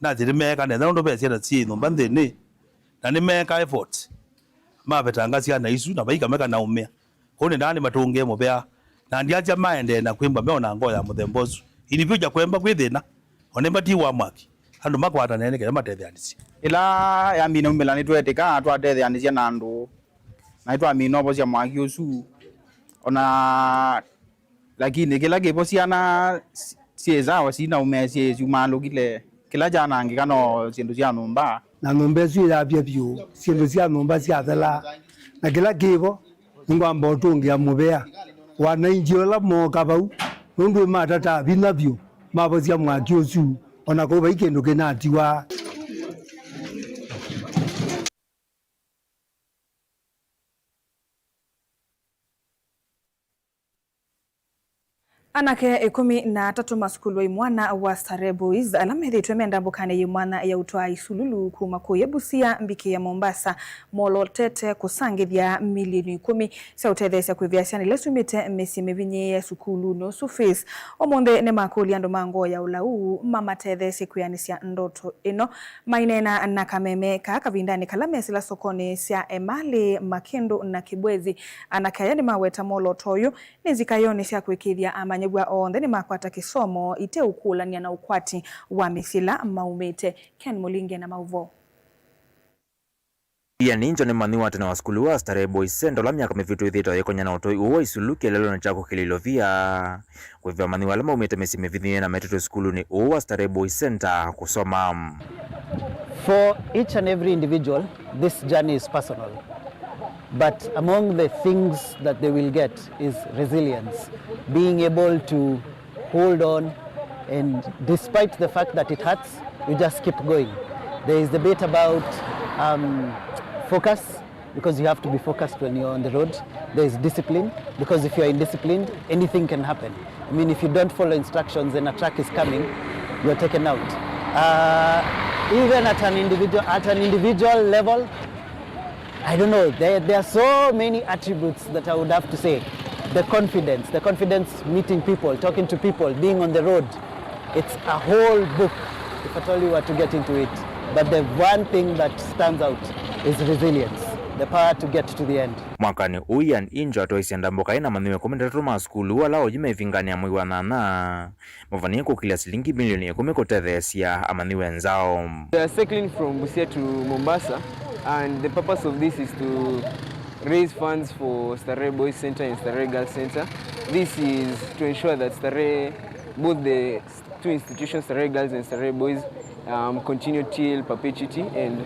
Nasi nĩmeeka nesa nũndũ ve syana syĩ nyũmba nthĩnĩ, na nĩmeeka efforts. Mavetanga syana isu, na vaikameka na ũmĩa. Kwoou nĩndaa nĩmatũngĩe mũvea, na ndiasya maendee na kwĩmbwa meona ngoo ya mũthemba ũsu. In future kwemba kwĩ thĩna, o nĩmba ti wa mwaki, andũ makwatanĩe nĩ kenda matetheanĩsye. Ĩla yamina umĩla nĩtweetĩka twatetheanĩsya na andũ, na nĩtwamina ũvosya mwaki ũsu. Ona Lakini kĩla kĩvo syana si-, syĩ sawa, sina ũmĩa, syĩ syumaalũkile. Kĩla kyanangĩka no syĩndũ sya nyũmba. Na nyũmba ĩsu ĩyavya vyũ, syĩndũ sya nyũmba syathela. Na kĩla kĩvo, nĩngwamba ũtũngĩa mũvea. Wananchi ala mooka vau, nũndũ nĩmatataa vinya vyũ, mavosya mwaki ũsu, o na kau vai kĩndũ kĩnatiwa. Anake ĩkũmi na atatũ ma sukulu wa imwana wa Starehe Boys, ala methĩĩtwe me ndambũkanĩ yĩ mwanya ya ũtwaa isululu kuma kũya Busia mbikĩĩa Mombasa, molotete kũsangĩthya milioni ĩkũmi sya ũtetheesya kwĩvĩa syana ila syumĩte mĩsyĩ mĩvinyĩĩe sukulunĩ ũsu fees. Ũmũnthĩ nĩmakũlya andũ ma ngoo ya ũlau mamatetheesye kwĩanĩsya ndoto ĩno. Maineena na kameme kaa kavindanĩ kala mesĩla sokonĩ sya Emali, Makĩndũ na Kĩbwezi, anake aya nĩmaweta mwolooto ũyũ nĩ nzikayonĩ sya kũĩkĩĩthya amanyĩw'a onthe nĩmakwata kĩsomo iteũkũlany'a na ũkwati wa mĩsyĩ ĩla maumĩte. Ken Mũlinge na maũvoo. Ian Injo nĩ manyĩw'a wa tene wa sukulu wa Starehe Boys Center, ũla myaka mĩvĩtu ĩthĩĩtwe ayĩkonya na ũtoi ũũ wa isululu kĩeleelonĩ kya kũkĩlya ilovia. Kwĩthĩwa manyĩw'a ala maumĩte mĩsyĩ mĩvinyĩĩe na metetwe sukulunĩ ũũ wa Starehe Boys Center kũsoma. For each and every individual, this journey is personal. But among the things that they will get is resilience, being able to hold on, and despite the fact that it hurts, you just keep going. There is the bit about, um, focus, because you have to be focused when you're on the road. There is discipline, because if you're indisciplined, anything can happen. I mean, if you don't follow instructions and a truck is coming, you're taken out. Uh, even at an individual, at an individual level, I don't know, there, there are so many attributes that I would have to say. The confidence, the confidence meeting people, talking to people, being on the road. It's a whole book if at all you were to get into it. But the one thing that stands out is resilience, the power to get to the end. Mwakanĩ ũũ, Ian Injo atwaisye ndambũka ĩna manyĩw'a ĩkũmi na atatũ ma sukulu ala oyu me ĩvinganĩ ya mwei wa nyanya mavanie kũkĩlya silingi milioni ĩkũmi kũtetheesya amanyĩw'a nzaũ. We are cycling from Busia to Mombasa, and the purpose of this is to raise funds for Starehe Boys Center and Starehe Girls Center. This is to ensure that Starehe, both the two institutions, Starehe Girls and Starehe Boys, um, continue till perpetuity, and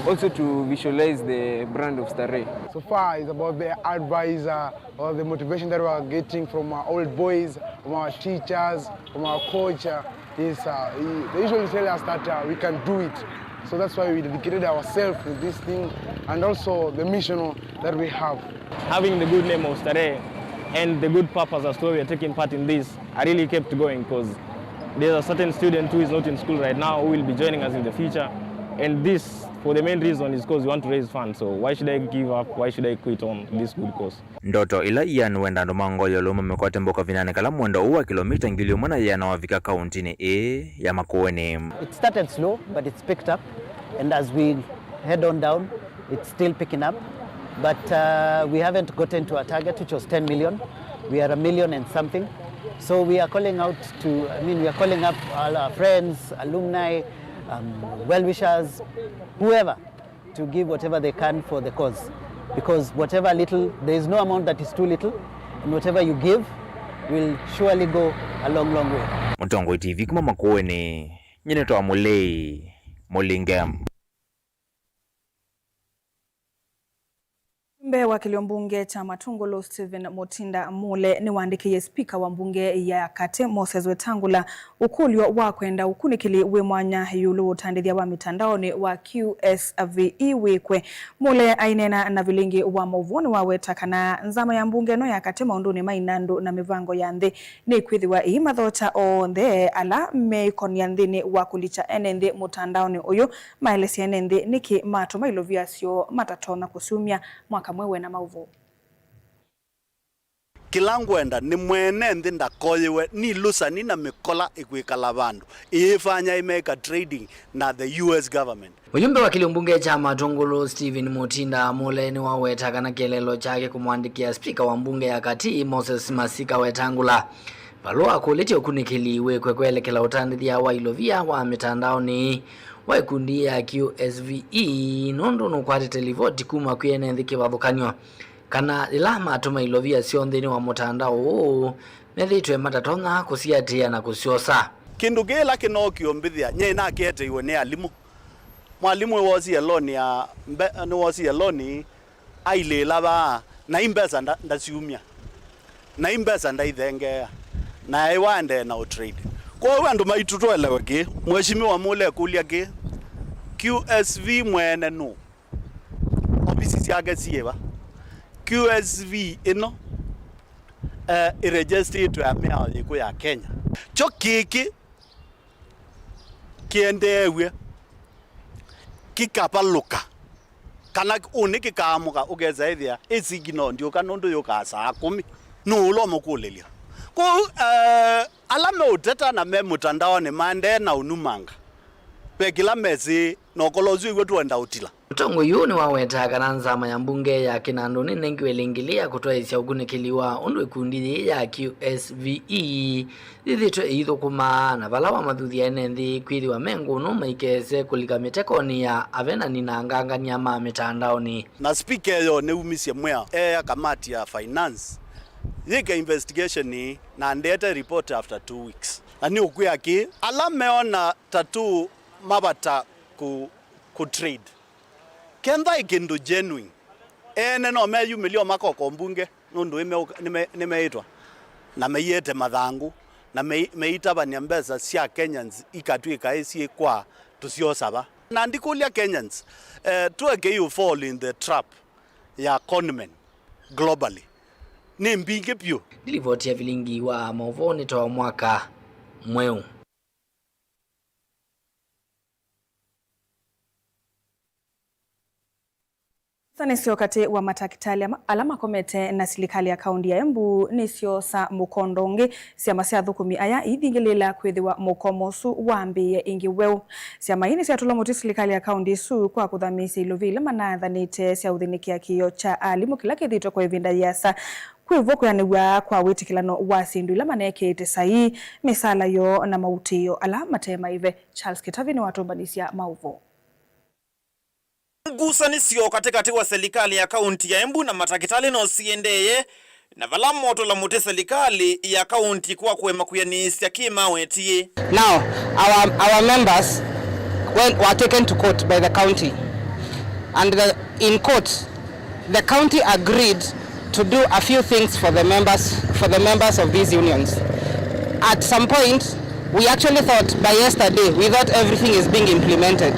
also to visualize the brand of Starehe. So far, it's about the advice, uh, or the motivation that we are getting from our old boys, from our teachers, from our coach, uh, is, uh, he, they usually tell us that, uh, we can do it. So that's why we dedicated ourselves to this thing, and also the mission that we have. Having the good name of Starehe and the good purpose as to why we are taking part in this, I really kept going, 'cause there's a certain student who is not in school right now who will be joining us in the future. And this, for the main reason, is 'cause we want to raise funds. So why should I give up? Why should I quit on this good cause? Ndoto ĩla Ian wenda andũ ma ngoo ya ũlau mamĩkwate mbau kavindanĩ kala mwendo ũũ wa kĩlomita ngili ĩmwe na ĩana wavika kauntinĩ ĩĩ ya Makueni. It started slow, but it's picked up, and as we head on down, it's still picking up, but, uh, we haven't gotten to our target, which was ten million. We are a million and something. So we are calling out to, I mean, we are calling up all our friends, alumni, um, well-wishers, whoever, to give whatever they can for the cause, because whatever little, there is no amount that is too little, and whatever you give will surely go a long, long way. Mũtongoi T V kuma Makueni, nyie nĩtawa Mũlei Mũlinge. Mbee wa kĩlio mbunge kya Matungulu, Stephen Mutinda Mule nĩwaandĩkĩie spika wa mbunge ya katĩ, Moses Wetangula, ũkũlyo wa kwenda ũkunĩkĩli wĩ mwanya ĩũlũ wa ũtandĩthya wa mĩtandaonĩ wa Q S V E wĩkwe. Mule aineena na vilingi wa maũvoo nĩwaweta kana nzama ya mbunge ĩno ya katĩ maũndũnĩ ma inandũ na mĩvango ya nthĩ nĩkwĩthĩwa ĩimathokya onthe ala meĩkonia nthĩnĩ wa kulikya ene nthĩ mũtandaonĩ ũyũ, maelesye ene nthĩ nĩkĩ matũma ilovia syoo matatonya kũsyumya mwaka mweũ na maũvoo. Kĩla ngwenda nĩ mwene nthĩ ndakoyĩwe nĩ lusani na mĩkola ĩkwĩkala vandũ ĩyĩfanya ĩmeka trading na the U S government. Mũyumbe wa kĩlio mbunge kya Matungulu, Stephen Mutinda Mule, nĩwaweta kana kĩeleelo kyake kũmwandĩkĩa spika wa mbunge ya katĩ, Moses Masika Wetangula, valũa akũlĩtye ũkunĩkĩli wĩkwe kwelekela ũtandĩthya wa ilovia wa mĩtandaonĩ wa ĩkundi ya Q S V E, nũndũ nũkwatĩte livoti kuma kwĩ ene nthĩ kĩvathũkany'o kana yĩla matũma ilovia syoo nthĩnĩ wa mũtandao ũũ, methĩĩtwe matatonya kũsiatĩĩa na kũsyosa. Kĩndũ kĩla kĩnookie ũmbĩthĩa, nyie nakĩeteeiwe nĩ alimũ. Mwalimũ nĩwosie loan ya mbe-, nĩwosie loan ailĩĩla vaa, na i mbesa nda-, ndasyumya, na i mbesa ndaithengeea, na aĩ waendee na ũtrade. Kwoou andũ maitũ tũelewe kĩ, Mheshimiwa Mule ekũlya kĩ, Q S V mwene nũũ? Ovisi syake syĩva? Q S V ĩno, eh, ĩregistĩtwe ya mĩao yĩkũ ya Kenya? Kyo kĩkĩ kĩendeew'e kĩkavalũka, kana ũnĩ kĩkaamũka, ũkesa ĩthĩa ĩ signal ndyũka nũndũ yũkaa saa kũmi. Nũũ ũla ũmũkũlĩlya? Kwoou, eh, ala meũteta na me mũtandaonĩ maendee na ũnumanga, ve kĩla mesĩ, na ũkolo ũsu ĩw'o tũenda ũtila. Mũtongoi ũũ nĩwawetaa kana nzama ya mbunge ya kĩnandũ nĩnengiwe ĩlĩngĩlĩ ya kũtwaĩĩsya ũkunĩkĩli wa ũndũ ĩkundi yĩĩ ya Q S V E yĩthĩĩtwe ĩithũkũma, na vala wamathuthya ene nthĩ kwĩthĩwa me ngũnũ maikese kũlika mĩtekonĩ ya avenani na angangany'a ma mĩtandaonĩ. Na spika eyo nĩumisye mwĩao eea kamati ya finance yĩke investigation na ndete report after two weeks. Na nĩũkwĩa kĩ, ala meona ta tũ mavata kũ, kũ trade. Kenda ĩ kĩndũ genuine, ene no meyumĩlye o makoko mbunge nũndũ ĩmeũka-, nĩme-, nĩmeĩtwa na meiete mathangũ na mei-, meitavany'a mbesa sya Kenyans ikatw'ĩka ĩ syĩ kwa tũsyosa va. Na ndikũlya Kenyans, eh, tueke you fall in the trap ya conmen globally. Nĩ mbingĩ vyũ. Nĩ livoti ya vilingi wa maũvoo nĩ ta wa mwaka mweũ. Nzanĩsyo katĩ wa matakĩtalĩ ama-, ala makomete na silikalĩ ya kaũnti ya Embu nĩsyoosa mũkondo ũngĩ. Syama sya athũkũmi aya iithingĩlĩĩla kwĩthĩwa mũkomo ũsu wambĩĩe ĩngĩ weũ. Syama ii nĩsyatũla mũtĩ silikalĩ ya kaũnti ĩsu kwa kũthambĩĩsya ilovia ila manathanĩte sya ũthĩnĩkĩa kĩĩo kya alimũ kĩla kĩthĩĩtwe kwa ĩvinda yĩasa. Kwĩw'o kwĩanĩw'a kwa wĩtĩkĩlano wa syĩndũ ila maneekĩĩte saii, mĩsaala yoo na mautĩĩo ala mate maĩve. Charles Kĩtavi nĩwatũmbanĩsya maũvoo. Ngusanĩsyo katĩkatĩ wa silikalĩ ya kaũnti ya Embu na matakĩtalĩ no siendeeye, na vala motũla mũtĩ silikalĩ ya kaũnti kwa kũema kwĩanĩĩsya kĩ mawetie. Now, our, our members went, were taken to court by the county, and the, in court, the county agreed to do a few things for the members, for the members of these unions. At some point, we actually thought by yesterday, we thought everything is being implemented.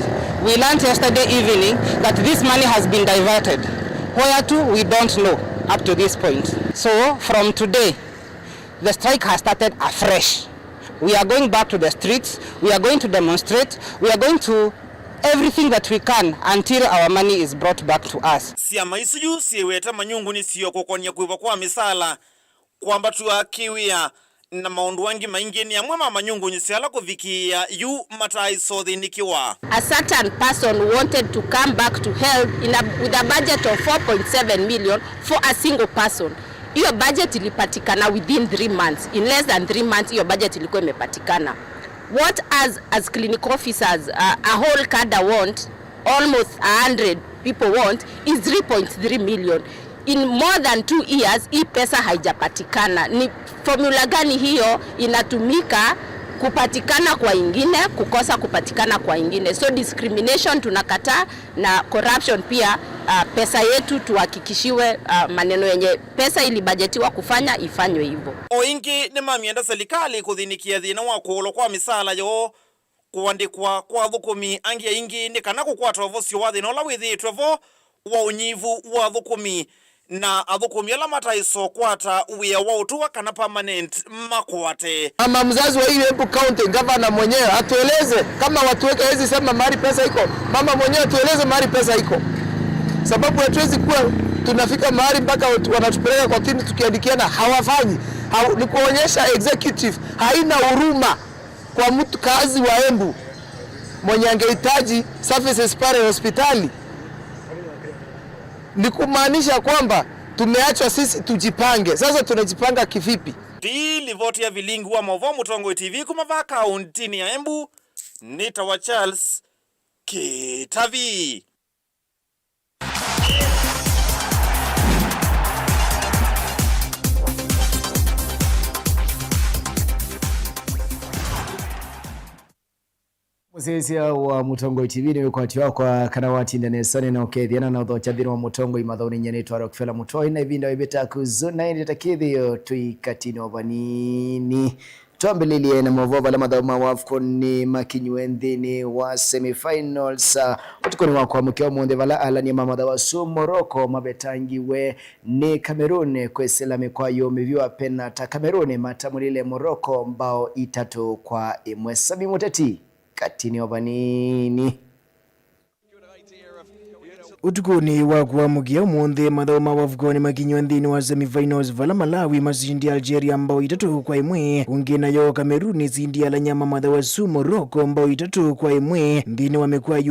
We learned yesterday evening that this money has been diverted. Where to, we don't know up to this point. So from today, the strike has started afresh. We are going back to the streets. We are going to demonstrate. We are going to everything that we can until our money is brought back to us. Syama isu yu syĩweta manyungu nĩsyo kũkonya kwĩva kwa mĩsaala, kwambatw'a kĩwĩa, na maũndũ angĩ maingĩ nĩ amwe ma manyungunyĩsyo ala kũvikĩĩa yu mataaĩsa ũthĩnĩkĩwa. A certain person wanted to come back to health in a, with a budget of four point seven million for a single person. Hiyo budget ilipatikana within three months. In less than three months, hiyo budget ilikuwa imepatikana. What us as clinical officers, uh, a whole cadre want, almost a hundred people want, is three point three million. In more than two years, hii pesa haijapatikana. Ni formula gani hiyo inatumika Kupatikana kwa ingine, kukosa kupatikana kwa ingine. So discrimination tunakataa, na corruption pia. Uh, pesa yetu tuhakikishiwe, uh, maneno yenye pesa ilibajetiwa kufanya ifanywe hivyo. O ĩngĩ nĩmamyenda silikalĩ kũthĩnĩkĩa thĩna wa kũolwa kwa mĩsaala yoo, kũandĩkwa kwa athũkũmi angĩ aingĩ nĩ kana kũkwata ũvosyo wa thĩna ũla wĩthĩĩtwe vo wa ũnyivu wa athũkũmi, na athũkũmi ala mataĩsa ũkwata wĩa wa ũtũa kana permanent makwate. Mama mzazi wa hii Embu County, gavana mwenyewe atueleze kama watu wake hawezi sema mahali pesa iko. Mama mwenyewe atueleze mahali pesa iko, sababu hatuwezi kuwa tunafika mahali mpaka watu wanatupeleka kotini tukiandikiana, hawafanyi. Hau-, ni kuonyesha executive haina huruma kwa mtu kazi wa Embu mwenye angehitaji services pale hospitali. Ni kumaanisha kwamba tumeachwa sisi tujipange. Sasa tunajipanga kivipi? Ti livoti ya vilingi wa mauvoo Mũtongoi T V kuma vaa kaũntĩnĩ ya Embu, nĩtawa Charles Kĩtavi. Mũsyaĩĩsya wa Mũtongoi T V nĩ wĩkwatyo wakwa kana watinda nesa nĩ na ũkethya na na ũthokya nthĩnĩ wa Mũtongoi mathaũnĩ. Nyie nĩtwa Rockefeller Mũtoi, na ĩvinda wĩvĩta kũzũ na ĩndĩ ta kĩthĩo tũikatinĩ o vanini. Twambĩlĩlye na maũvoo vala mathaũ ma AFCON nĩ makinyĩwe nthĩnĩ wa semifinals, ah, ũtukũnĩ wa kwamũkĩa ũmũnthĩ, vala alania ma mathaũ asu Morocco mavetangiwe nĩ Cameroon kwĩsĩla mĩkwayũ mĩvyũ ya penata. Cameroon matamũlile Morocco mbao itatũ kwa ĩmwe. Sami Mũteti, katinĩ o vanini. Ũtukũnĩ wa kũamũkĩa ũmũnthĩ, mathaũ ma AFCON makinyĩwe nthĩnĩ wa semifinals, vala Malawi masindie Algeria mbao itatũ kwa ĩmwe. Ũngĩ nayo Cameroon ĩsindie alania ma mathaũ asu Morocco mbao itatũ kwa ĩmwe nthĩnĩ wa mĩkwayũ